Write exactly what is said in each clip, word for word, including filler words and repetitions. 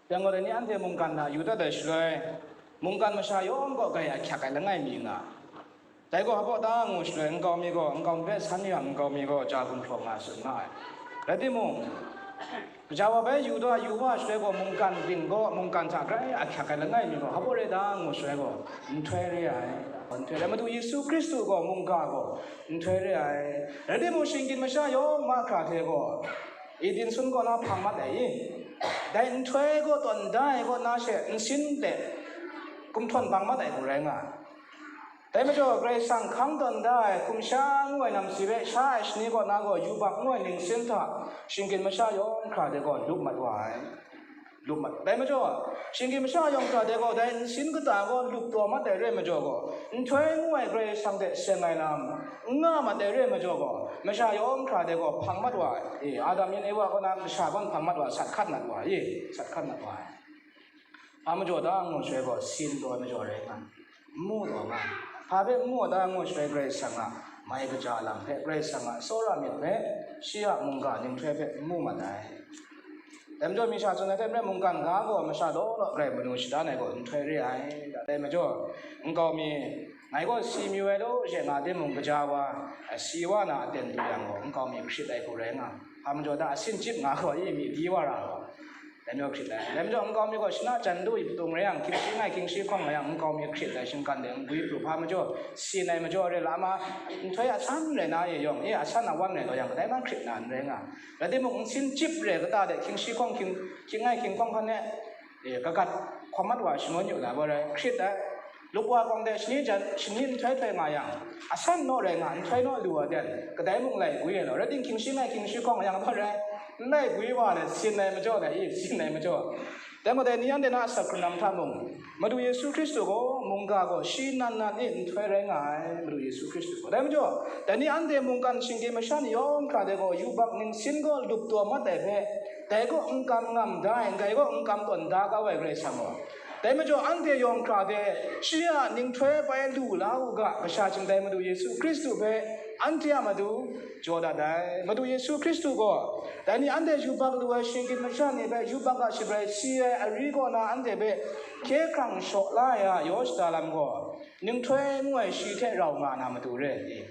Yang gaw dai ni anhte mungkan hta yu dat ai shaloi, mungkan masha yawng kaw grai ahkyak ai langai mi nga. Dai gaw hpa da ngu shaloi, nkau mi gaw nkau mi hpe san yang, nkau mi gaw ja gumhpraw nga tsun nga ai. Rai timung, gaja wa bai yu da, yu wa shaloi gaw, mungkan ting gaw mungkan hta grai ahkyak ai langai mi gaw hpa rai da ngu shaloi gaw, nhtoi re ai. Nhtoi re ai. Madu Yesu Hkristu gaw mungga gaw nhtoi re ai. Rai timung, shinggyim masha yawng mahkra hte gaw, Eden sun kaw na hpang mat ai i? Dai nhtoi kaw tawn da ai kaw na she nsin de kumhtawn bang mat ai hku rai nga ai. Dai majaw, Karai Kasang hkang tawn da ai hkum sha ngu ai namsi hpe sha ai shani kaw na gaw yubak ngu ai ningsin hta shinggyim masha yawng hkra de gaw lup mat wa ai. Lup mat. Dai majaw, shinggyim masha yawng hkra de gaw dai nsin kata gaw lup taw mat ai re ai majaw gaw, nhtoi ngu ai Karai Kasang hte seng ai lam n nga mat ai re ai majaw gaw, masha yawng hkra de gaw hpang mat wa ai. E, Adam yan Ewa kaw na masha gaw hpang mat wa ai, sat hkat mat wa ai. E, sat hkat mat wa ai. Hpa majaw da ngu shaloi gaw, sin taw ai majaw rai nga, n mu taw nga. Hpa hpe n mu taw da ngu shaloi, Karai Kasang a mai kaja lam hpe, Karai Kasang a tsawra myit hpe, shi a mungga nhtoi hpe n mu mat ai. Dai majaw, mi sha tsun ai hte maren, mungkan ga gaw masha law law grai manu shadan ai gaw nhtoi re ai. Dai majaw, nkau mi, ngai gaw si mayu ai law she nga timung, gaja wa, si wa na aten du yang gaw, nkau mi hkrit ai hku rai nga. Hpa majaw da, asin chyip nga gaw, i mi di wa ra gaw, dai majaw hkrit ai. Dai majaw, nkau mi gaw shana jan du i patung rai yang, hkying shi ngai hkying shi hkawng rai yang, nkau mi hkrit ai shinggan de n gwi pru. Hpa majaw, sin ai majaw re la ma, nhtoi asan rai na e yawng, e asan awan rai taw yang, kadai na hkrit na n rai nga. Rai timung, nsin chyip re kata de hkying shi hkawng, hkying, hkying ngai hkying hkawng hkan e, e, kagat hkawm mat wa shangun yu na gaw rai, hkrit ai. Lupwa kawng de shani jan, shani nhtoi htoi nga yang, asan naw rai nga, nhtoi naw lu wa dan, kadai mung lai gwi ai law, rai ting hkying shi ngai hkying shi hkawng yang gaw rai, n lai gwi wa le, sin ai majaw dai i, sin ai majaw. Dai majaw, dai ni anhte na asak hkrung lam hta mung, Madu Yesu Hkristu gaw, mungga gaw, shi nan nan e nhtoi rai nga ai, Madu Yesu Hkristu gaw. Dai majaw, dai ni anhte mungkan shinggyim masha ni yawng hkra de gaw, yubak ningsin gaw lup taw mat ai hpe, dai gaw n kam ngam da ai, dai gaw n kam tawn da kau ai Karai Kasang gaw. Dai majaw, anhte yawng hkra de, shi a nhtoi bai lu la u ga, Kasha Chyum Dai Madu Yesu Hkristu hpe, anhte a matu jaw dat ai. Madu Yesu Hkristu gaw, dai ni anhte yubak lu ai shinggyim masha ni hpe yubak a shabrai si ai ari kaw na anhte hpe hkye hkrang shaw la ai a yaw shada lam gaw, nhtoi ngu ai shi hte rau nga na matu re ai.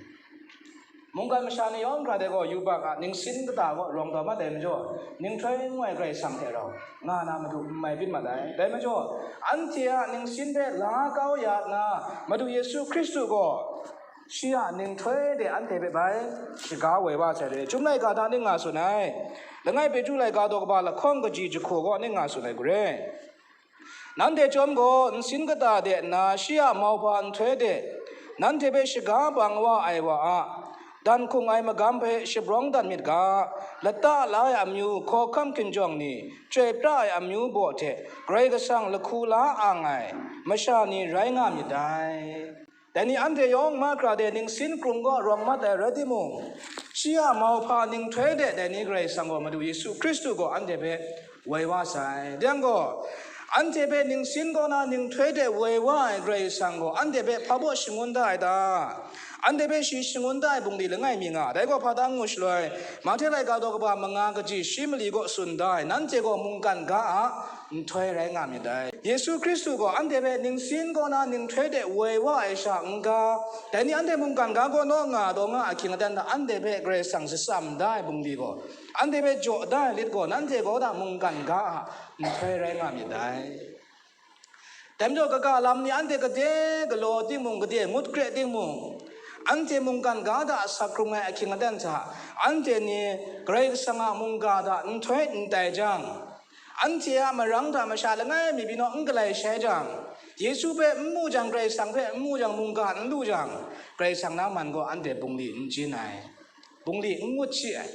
Mungkan masha ni yawng hkra de gaw, yubak a ningsin kata gaw rawng taw mat ai majaw, nhtoi ngu ai Karai Kasang hte rau nga na matu n mai byin mat ai. Dai majaw, anhte a ningsin hpe la kau ya nna, Madu Yesu Hkristu gaw, shi a nhtoi de anhte hpe bai shaga woi wa sai re. Chyum laika hta ning nga tsun ai. Langai Petru laika daw kaba lahkawng kaji jahku gaw ning nga tsun ai hku re. Nanhte chyawm gaw, nsin kata de nna shi a mauhpa nhtoi de nanhte hpe shaga bang wa ai wa a dan hkung ai magam hpe shabrawng dat myit ga, lata la ai amyu, hkawhkam hkinjawng ni, chyoi pra ai amyu baw hte Karai Kasang lahku la ang ai masha ni rai nga myit dai. Dai ni anhte yawng mahkra de ningsin krung gaw rawng mat ai rai timung, shi a mauhpa nhtoi de dai ni Karai Kasang gaw Madu Yesu Hkristu gaw anhte hpe woi wa sai. Dai yang gaw, anhte hpe ningsin kaw na nhtoi de woi wa ai Karai Kasang gaw anhte hpe hpa baw shangun da ai ta? Anhte hpe shi shangun da ai bungli langai mi nga, dai gaw hpa da ngu shaloi, Mahte laika daw kaba manga kaji shi mali kaw tsun da ai, nanhte gaw mungkan ga a nhtoi rai nga myit dai. Yesu Hkristu gaw anhte hpe ningsin kaw na nhtoi de woi wa ai sha n-ga, dai ni anhte mungkan ga kaw naw nga taw nga ahkying aten hta anhte hpe Karai Kasang shatsam da ai bungli gaw, anhte hpe jaw da ai lit gaw, nanhte gaw da mungkan ga a nhtoi rai nga myit dai. Dai majaw, kaga lam ni anhte gade galaw timung, gade ngut kre timung, anhte mungkan ga hta asak hkrung ai ahkying aten hta, anhte ni Karai Kasang a mungga hta nhtoi n tai jang, anhte a marang hta masha langai mi pyi naw n galai shai jang, Yesu hpe n mu jang, Karai Kasang hpe n mu jang, mungga n lu jang, Karai Kasang na man gaw anhte bungli n jin ai, bungli n ngut shi ai.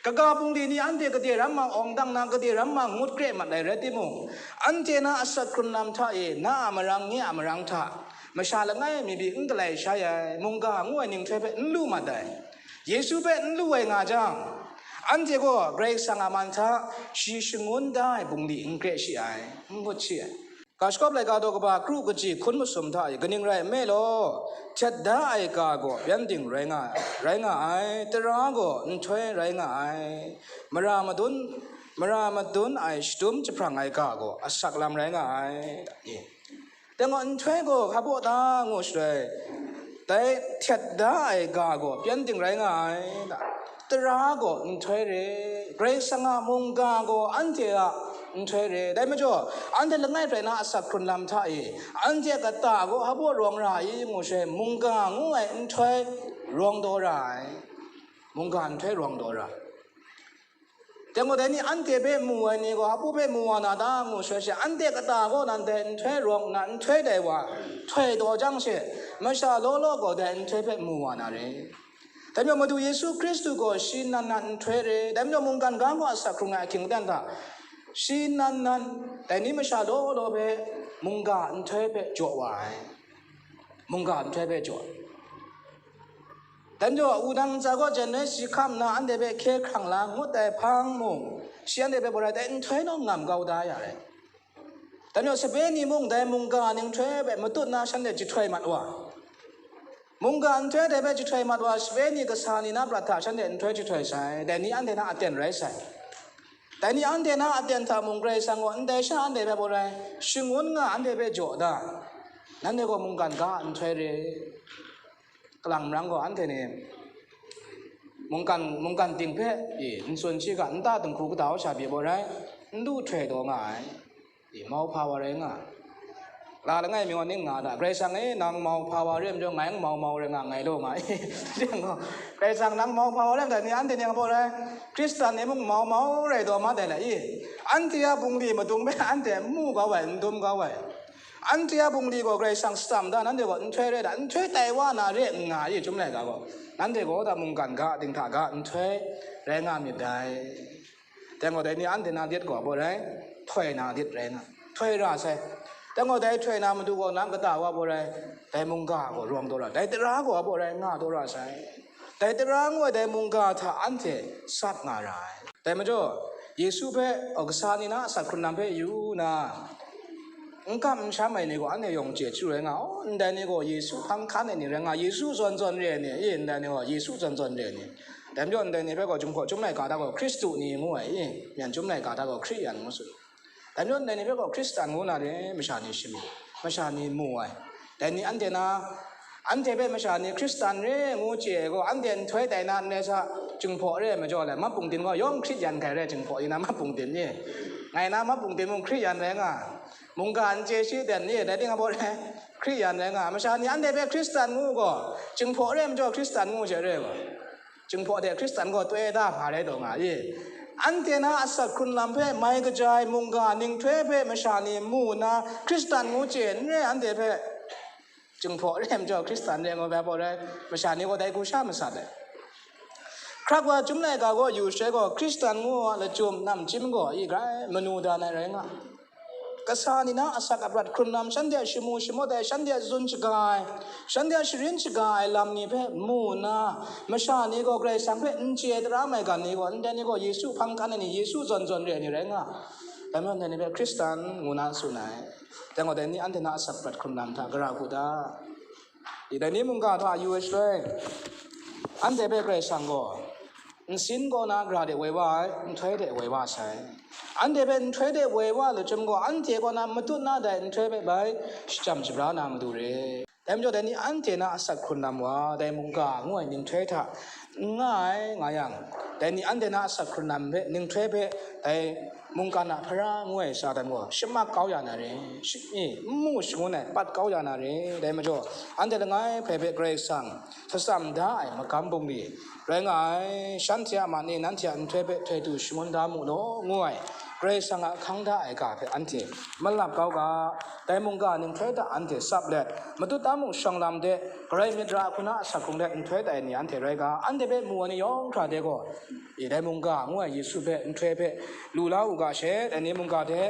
Kaga bungli ni anhte gade ram ma awng dang na, gade ram ma ngut kre mat ai rai timung, anhte na asak hkrung lam hta e, na a marang, nye a marang hta, masha langai mi pyi n galai shai ai, mungga ngu ai nhtoi hpe n lu mat ai. Yesu hpe n lu ai nga jang, anhte gaw Karai Kasang a man hta shi shangun da ai bungli n kre shi ai, n ngut shi ai. Ga Shagawp laika daw kaba kru kaji hkun masum hta e, kaning rai nme law, htet da ai ga gaw pyengdin rai nga, rai nga ai, tara gaw nhtoi rai nga ai, mara madun Mara madun ai shadum jahprang ai ga gaw asak lam rai nga ai. Dai gaw nhtoi gaw hpa baw ta ngu shaloi, dai htet da ai ga gaw pyengdin rai nga ai. Tara gaw nhtoi re, Karai Kasang a mungga gaw anhte a nhtoi re. Dai majaw, anhte langai rai na asak hkrun lam hta e, anhte a kata gaw hpa baw rawng ra i ngu shaloi, mungga ngu ai nhtoi rawng daw ra ai. Mungga nhtoi rawng daw ra ai. Dai gaw dai ni anhte hpe mu ai ni gaw, hpa baw hpe mu wa na ta ngu shaloi she, anhte kata gaw nan dai nhtoi rawng nna nhtoi dai wa htoi taw jang she, masha law law gaw dai nhtoi hpe mu wa na re. Dai majaw Madu Yesu Hkristu gaw shi nan nan nhtoi re, dai majaw mungkan ga gaw asak hkrung ai ahkying aten hta, shi nan nan dai ni masha law law hpe mungga nhtoi hpe jaw wa ai. Mungga nhtoi hpe jaw. Dai majaw, wudang ntsa gaw jen rai shi hkam nna anhte hpe hkye hkrang la ngut ai hpang mung, shi anhte hpe baw rai dai nhtoi naw ngam kau da ya rai. Dai majaw, sape ni mung dai mungga nhtoi hpe matut nna shanhte jahtoi mat wa. Mungga nhtoi dai hpe jahtoi mat wa, sape ni kasa ni na prat hta shanhte nhtoi jahtoi sai, dai ni anhte na aten rai sai. Dai ni anhte na aten hta mung Karai Kasang gaw ndai sha anhte hpe baw rai, shangun nga anhte hpe jaw da. Nanhte gaw mungkan ga nhtoi re. Kalang marang gaw anhte ni mungkan, mungkan ting hpe, i, n tsun shi ga, nta dinghku kata sha pyi baw rai, n du htoi taw nga ai. I, mauhpa wa rai nga. La langai mi gaw ning nga da, Karai Kasang e, nang mauhpa wa re majaw, ngai n mau mau rai nga, ngai law nga, i, Karai Kasang nang mauhpa wa rai majaw, ni anhte ni nga baw rai, Hkristan ni mung mau mau rai taw ma dai la, i, anhte a bungli madung hpe anhte n mu kau ai, n dum kau ai. Anhte a bungli gaw Karai Kasang shatsam da, nanhte gaw nhtoi rai da, nhtoi tai wa na re n nga i, Chyum laika gaw, nanhte gaw da mungkan ga dinghta ga nhtoi rai nga myit dai. Dai gaw dai ni anhte na lit gaw baw rai, htoi na lit rai nga, htoi ra sai. Dai gaw dai htoi na matu gaw nang kata wa baw rai, dai mungga gaw rawng daw ra, dai tara gaw baw rai nga daw ra sai. Dai tara ngu ai dai mungga hta anhte sat nga ra ai. Dai majaw, Yesu hpe, o, kasa ni na asak hkrun lam hpe yu na, n kam n sham ai ni gaw anhte yawng chye chyu rai nga, o, ndai ni gaw Yesu hpang hkan ai ni rai nga, Yesu zawn zawn re ai ni, i, ndai ni gaw Yesu zawn zawn re ai ni. Dai majaw, ndai ni hpe gaw Jinghpaw Chyum laika hta gaw Hkristu ni ngu ai, i, Myen Chyum laika hta gaw Hkriyan ngu tsun. Dai majaw, ndai ni hpe gaw Hkristan ngu na re, masha ni shani, masha ni mu ai. Dai ni anhte na, anhte hpe masha ni Hkristan re ngu chye ai gaw, anhte nhtoi tai na n rai sa, Jinghpaw re ai majaw le, mapung tin gaw yawng Hkriyan hkai re, Jinghpaw ni na mapung tin ni, ngai na mapung tin mung Hkriyan rai nga, mungga n chye shi ten ni, dai ting a baw re, Hkriyan rai nga, masha ni anhte hpe Hkristan ngu gaw, Jinghpaw re ai majaw Hkristan ngu she re gaw. Jinghpaw de Hkristan gaw toi da hpa rai taw nga i. Anhte na asak hkrun lam hpe mai kaja ai mungga nhtoi hpe masha ni mu nna Hkristan ngu chye n re, anhte hpe Jinghpaw re ai majaw Hkristan re ngu ai baw rai, masha ni gaw dai hku sha masat ai. Hkrak wa Chyum laika gaw yu shaloi gaw, Hkristan ngu ai lachyum namchyim gaw i grai manu dan ai rai nga. Kasa ni na asak aprat hkrun lam, shanhte a shamu shamawt ai, shanhte a tsun shaga ai, shanhte a sharin shaga ai lam ni hpe mu nna, masha ni gaw Karai Kasang hpe n chye tara maigan ni gaw, ndai ni gaw Yesu hpang hkan ai ni, Yesu zawn zawn re ai ni rai nga. Dai majaw ndai ni hpe Hkristan ngu na tsun ai. Dai gaw dai ni anhte na asak aprat hkrun lam hta gara hku ta? I, dai ni mungga hta yu ai shaloi, anhte hpe Karai Kasang gaw nsin kaw na gara de woi wa ai, nhtoi de woi wa sai. Anhte hpe nhtoi de woi wa ai lachyum gaw, anhte kaw na matut na dai nhtoi hpe bai shajam shabra na matu re. Dai majaw, dai ni anhte na asak hkrun lam wa, dai mungga ngu ai nhtoi hta n nga ai nga yang, dai ni anhte na asak hkrun lam hpe, nhtoi hpe, dai mungkan a hpara ngu ai Satan gaw shamak kau ya na re, shi-, i, n mu shangun ai, pat kau ya na re. Dai majaw, anhte langai hpe hpe Karai Kasang htasam da ai magam bungli rai nga ai, shanhte a man e nanhte a nhtoi hpe htoi du shangun da mu law, ngu ai Karai Kasang a hkang da ai ga hpe anhte malap kau ga, dai mungga nhtoi hta anhte tsap let, matut ta mung shawng lam de, Karai myit ra hku na asak hkrung let nhtoi tai ai ni anhte rai ga, anhte hpe mu ai ni yawng hkra de gaw, i, dai mungga ngu ai Yesu hpe nhtoi hpe lu la u ga she, dai ni mungga hte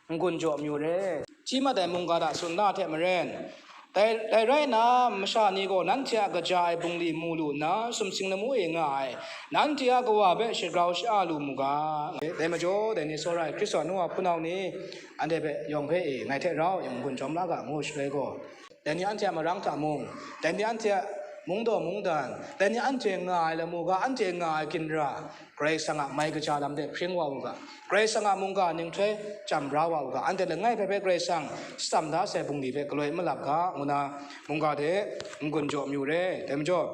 n-gun jaw mayu re. Hti mat ai mungga hta tsun la hte maren, dai, dai rai nna, masha ni gaw nanhte a kaja ai bungli mu lu nna, sumsing lamu e nga ai, nanhte a Kawa hpe shagrau sha-a lu mu ga. Dai majaw, dai ni tsawra ai Hkristu a nu wa hpunau ni, anhte hpe yawng hpe e, ngai hte rau e, n-gun jawm la ga, ngu shaloi gaw, dai ni anhte a marang hta mung, dai ni anhte a mungdaw mungdan, dai ni anhte nga ai lamu ga, anhte nga ai ginra, Karai Kasang a mai kaja lam de hpring wa u ga, Karai Kasang a mungga ninghtoi jam bra wa u ga, anhte langai hpe hpe Karai Kasang shacham da sai bungli hpe galoi malap ga, ngu na mungga de n-gun jaw mayu re. Dai majaw,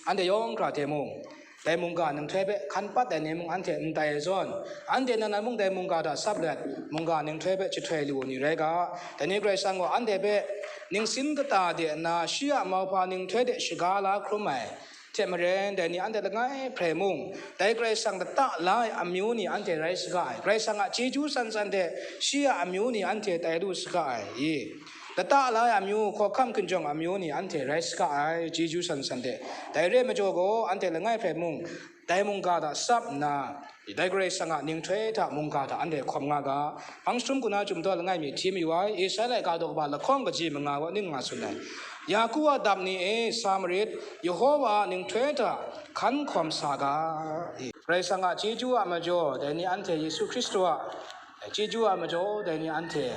anhte yawng hkra hte mung, dai mungga ninghtoi hpe hkan pat ai ni mung anhte n tai ai zawn, anhte nan nan mung dai mungga hta sap let, mungga ninghtoi hpe jahtoi lu ai ni rai ga, dai ni Karai Kasang gaw anhte hpe ningsin kata de nna, shi a mauhpa ninghtoi de shaga la hkrum ai hte maren, dai ni anhte langai hpe mung, dai Karai Kasang lata la ai amyu ni anhte rai saga ai, Karai Kasang a chyeju san san hte shi a amyu ni anhte tai lu saga ai i? Lata la ai amyu, hkawhkam hkinjawng amyu ni anhte rai saga ai, chyeju san san hte. Dai re ai majaw gaw, anhte langai hpe mung, dai mungga hta sap nna, dai Karai Kasang a ninghtoi hta mungga hta anhte hkawm nga ga. Hpang jahtum kaw na chyum daw langai mi hti mayu ai, Isai laika daw kaba lahkawng kaji manga gaw ning nga tsun ai. Yaku a dap ni e, sa marit, Yehova a ninghtoi hta hkan hkawm sa ga. Karai Kasang a chyeju a majaw, dai ni anhte Yesu Hkristu a chyeju a majaw, dai ni anhte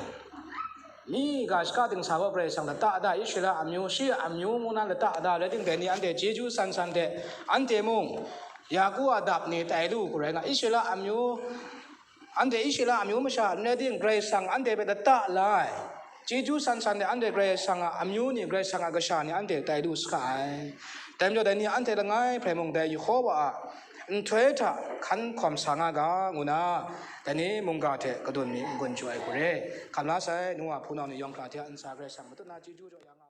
mi ga shaka dingsa gaw Karai Kasang lata da, Israela amyu, shi a amyu ngu na lata da, rai timung, dai ni anhte chyeju san san hte, anhte mung Yaku a dap ni tai lu hku rai nga, Israela amyu, anhte Israela amyu masha n rai timung, Karai Kasang anhte hpe lata la ai, chyeju san san hte anhte Karai Kasang a amyu ni, Karai Kasang a kasha ni anhte tai lu saga ai. Dai majaw, dai ni anhte langai hpe mung dai Yehova a nhtoi hta hkan hkawm sa nga ga, ngu na, dai ni mungga hte kadun mi n-gun jaw ai hku re. Hkam la sai, nu wa hpunau ni yawng hkra hte a ntsa Karai Kasang matut na chyeju jaw ya nga.